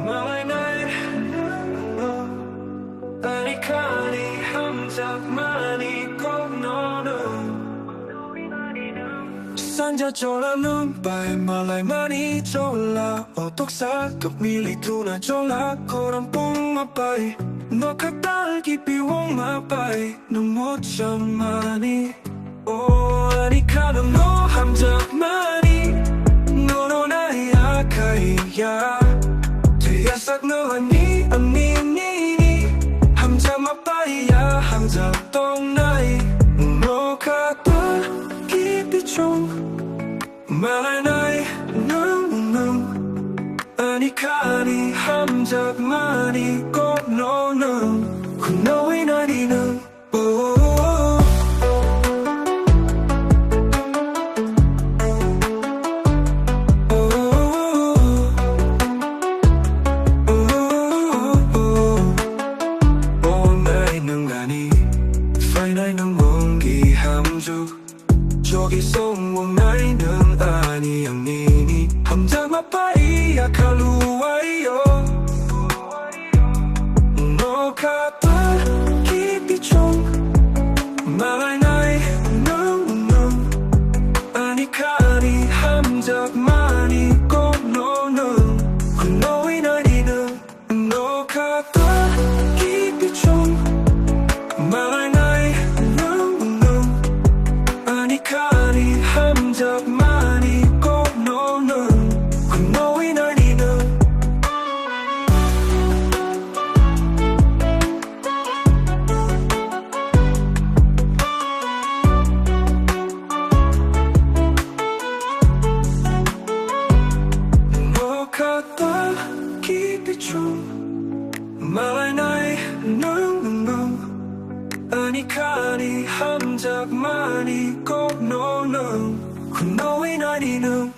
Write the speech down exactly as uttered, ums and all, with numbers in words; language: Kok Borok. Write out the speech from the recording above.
Malainai, ani kani hamjakmani kokno nwng. Sanja chola nwng bai malaimani chola, o toksa tok mili tuna chola korom pungma bai. Nokha tal kipi wngma bai nwng mochangmani. O ani kano no hamjakmani, nono nai akhai ya. Twiyasak no ani, ani nini, hamjakma bai ya, hamjak tongnai. Nokha tal kipi chong, malainai nwng, nwng. Ani kani hamjakmani kokno nwng, khwnwi nani nwng. Oh, oh, oh. Oh, nai nwng ani, phainai nwng wngwi hamjak. Jogi song wng nai nwng ani ang nini, hamjakma pai ya khaluwai yo. Nokha tal kipi chong, malainai nwng, nwng. Ani kani hamjakmani kokno nwng, khwnwi nani nwng. Nokha tal kipi chong, malainai nwng, nwng. Ani kani hamjakmani kokno nwng, khwnwi nani nwng. Nokha tal kipi chong, malainai nwng, nwng. Ani kani hamjakmani kokno nwng, khwnwi nani nwng.